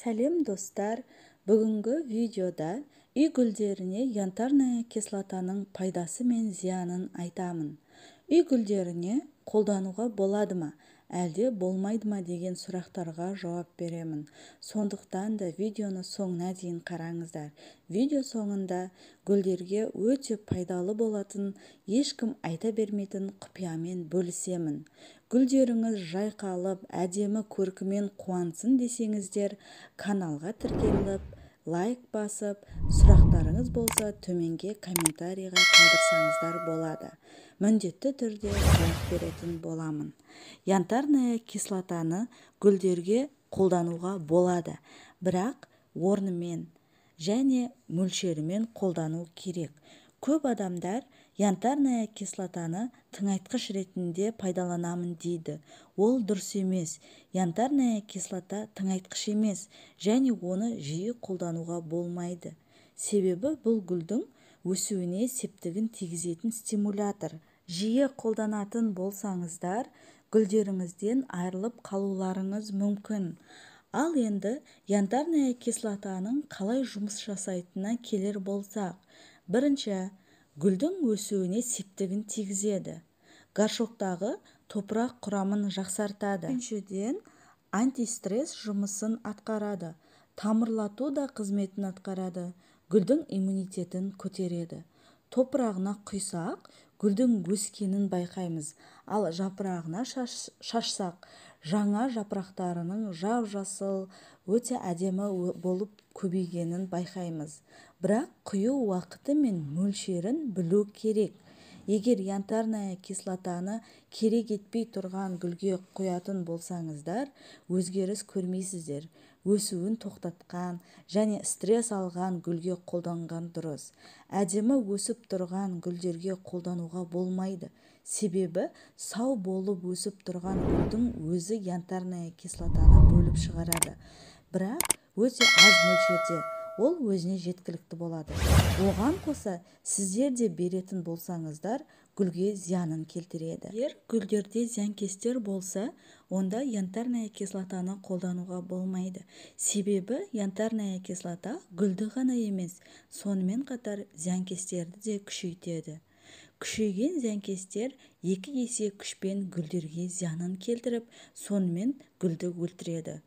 Сәлем, достар! Бүгінгі видеода үй гүлдеріне янтарная кислотаның пайдасы мен зиянын айтамын. Үй гүлдеріне қолдануға болады ма, әлде болмайды ма деген сұрақтарға жауап беремін. Сондықтан да видеоны соңына дейін қараңыздар. Видео соңында гүлдерге өте пайдалы болатын, ешкім айта бермейтін құпиямен бөлісемін. Гүлдеріңіз жайқалып, әдемі көркімен қуансын десеңіздер, каналға тіркеліп, лайк басып, сұрақтарыңыз болса, төменге комментарийға қалдырсаңыздар болады. Міндетті түрде жауап беретін боламын. Янтарная кислотаны гүлдерге қолдануға болады, бірақ орнымен және мөлшерімен қолдану керек. Көп адамдар янтарная кислотаны тыңайтқыш ретінде пайдаланамын дейді. Ол дұрыс емес. Янтарная кислота тыңайтқыш емес және оны жиі қолдануға болмайды. Себебі бұл гүлдің өсуіне септігін тигізетін стимулятор. Жиі қолданатын болсаңыздар, гүлдеріңізден айырылып қалуларыңыз мүмкін. Ал енді янтарная кислотаның қалай жұмыс жасайтынына келер болсақ, бірінші, гүлдің өсуіне септігін тигізеді. Горшоктағы топырақ құрамын жақсартады. Үшіншіден, антистресс жұмысын атқарады. Тамырлату да қызметін атқарады. Гүлдің иммунитетін көтереді. Топырағына құйсақ, гүлдің өскенін байқаймыз. Ал жапырағына шашсақ, жаңа жапырақтарының жап-жасыл, өте әдемі болып көбейгенін байқаймыз. Бірақ құю уақыты мен мөлшерін білу керек. Егер янтарная кислотаны керек етпей тұрған гүлге құятын болсаңыздар, өзгеріс көрмейсіздер. Өсуін тоқтатқан және стресс алған гүлге қолданған дұрыс. Әдемі өсіп тұрған гүлдерге қолдануға болмайды. Себебі сау болып өсіп тұрған гүлдің өзі янтарная кислотаны бөліп шығарады. Бірақ өте аз мөлшерде, ол өзіне жеткілікті болады. Оған қоса, сіздер де беретін болсаңыздар, гүлге зиянын келтіреді. Егер гүлдерде зиянкестер болса, онда янтарная кислотаны қолдануға болмайды. Себебі янтарная кислота гүлді ғана емес, сонымен қатар зиянкестерді де күшейтеді. Күшейген зиянкестер екі есе күшпен гүлдерге зиянын келтіріп, сонымен гүлді өлтіреді.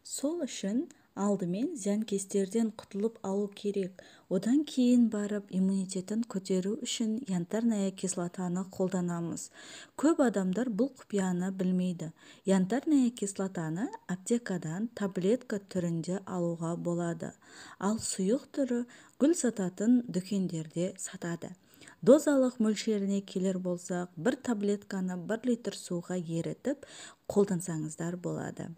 Сол үшін алдымен зиянкестерден құтылып алу керек. Одан кейін барып иммунитетін көтеру үшін янтарная кислотаны қолданамыз. Көп адамдар бұл құпияны білмейді. Янтарная кислотаны аптекадан таблетка түрінде алуға болады. Ал сұйық түрі гүл сататын дүкендерде сатады. Дозалық мөлшеріне келер болсақ, бір таблетканы 1 литр суға ерітіп қолдансаңыздар болады.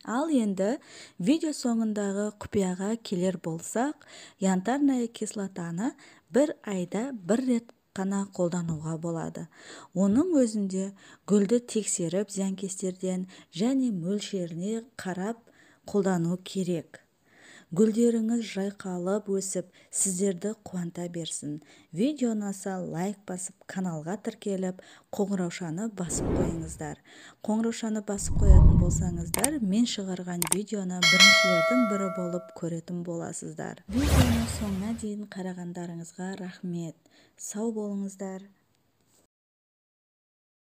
Ал енді видео соңындағы құпияға келер болсақ, янтарная кислотаны бір айда бір рет қана қолдануға болады. Оның өзінде гүлді тексеріп, зиянкестерден және мөлшеріне қарап қолдану керек. Гүлдеріңіз жайқалып өсіп, сіздерді қуанта берсін. Видео ұнаса, лайк басып, каналға тіркеліп, қоңыраушаны басып қойыңыздар. Қоңыраушаны басып қоятын болсаңыздар, мен шығарған видеоны біріншілердің бірі болып көретін боласыздар. Видеоны соңына дейін қарағандарыңызға рахмет. Сау болыңыздар.